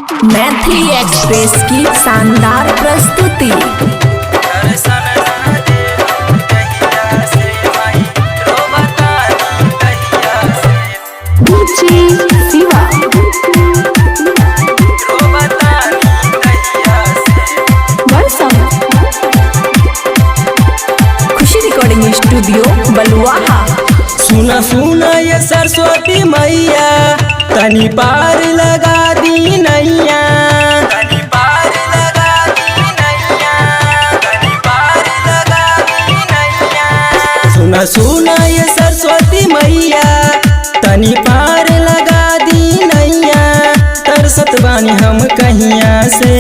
Maithili express की शानदार प्रस्तुति। डीजे शिवा वर्षा, खुशी रिकॉर्डिंग स्टूडियो बलुआहा। सुना सुना ये सरस्वती मैया, तनी पार लगा दी नैया, तनी पार लगा दी नैया, तनी पार लगा दी नैया। सुना सुना ये सरस्वती मैया, तनी पार लगा दी नैया, तरसत बानी हम कहिया से,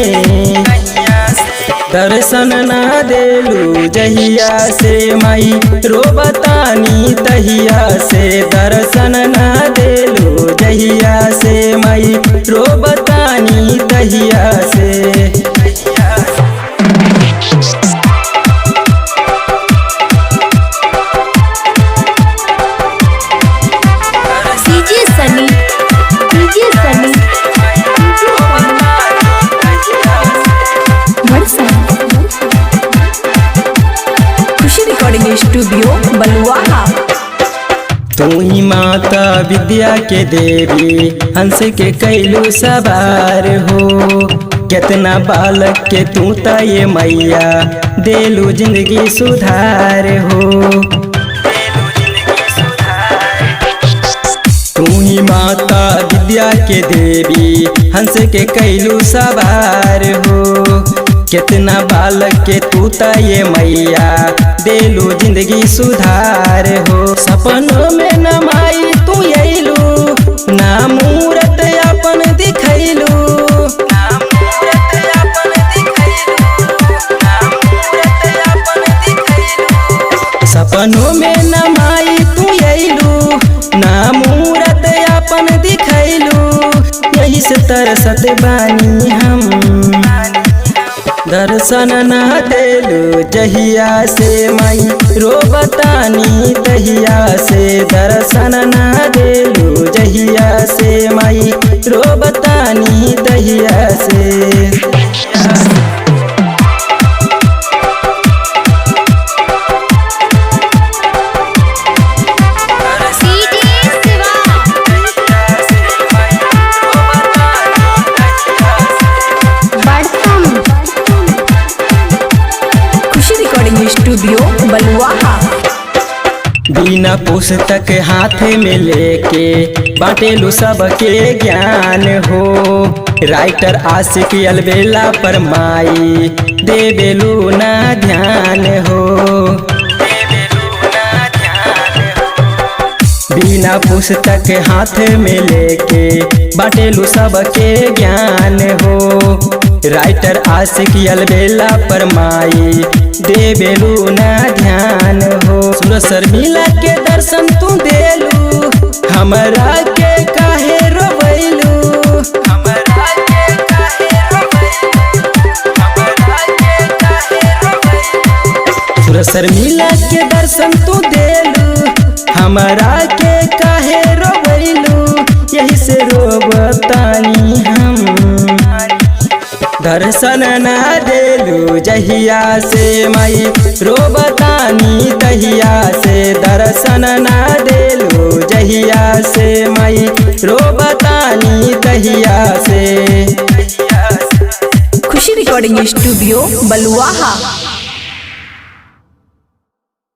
दर्शन ना देलू जहिया से माई, रोबतानी तहिया से। दर्शन ना देलू जहिया से माई, रोबतानी तहिया से। DJ Sunny, DJ Sunny, DJ Sunny, Varsha, Khushi recording studio Baluaha. तू ही माता विद्या के देवी, हंस के कैलू सवार हो। कितना बालक के तू त ये मैया, देलू जिंदगी सुधार हो। तू ही माता विद्या के देवी, हंस के कैलू सवार हो। कितना बालक के तू त ये मैया, देलू जिंदगी सुधार हो। सपनों में न माई तू अइलू, ना मूरत अपन दिखैलू, ना मूरत अपन दिखैलू, ना मूरत अपन दिखैलू। सपनों में न माई तू अइलू, ना मूरत अपन दिखैलू, यही से तरसत बानी हम। दर्शन ना देलू जहिया से माई, रोबतानी तहिया से। दर्शन ना देलू जहिया से माई, रोबतानी तहिया से। डीजे शिवा बड़सम। खुशी रिकॉर्डिंग स्टूडियो बलुआहा। बिना पुस्तक हाथ में लेके बाटेलू सबके ज्ञान हो। राइटर आशिक अलबेला पर माई, देवेलू ना ध्यान हो। बिना पुस्तक हाथ में लेके बाटेलू सबके ज्ञान हो। राइटर आशिक अलबेला पर माई, देवेलू ना ध्यान हो। सुरसर मिला के दर्शन तू देलू, हमरा के काहे रोवैलू, हमरा के काहे रोवैलू, हमरा के काहे रोवैलू। सुरसर मिला के दर्शन तू देलू, हमरा के काहे रोवैलू, यही से रोवतानी हम। दर्शन ना देलू जहिया से माई, रोबतानी तहिया से। दर्शन ना देलू जहिया से माई, रोबतानी तहिया से। खुशी रिकॉर्डिंग स्टूडियो बलुआहा।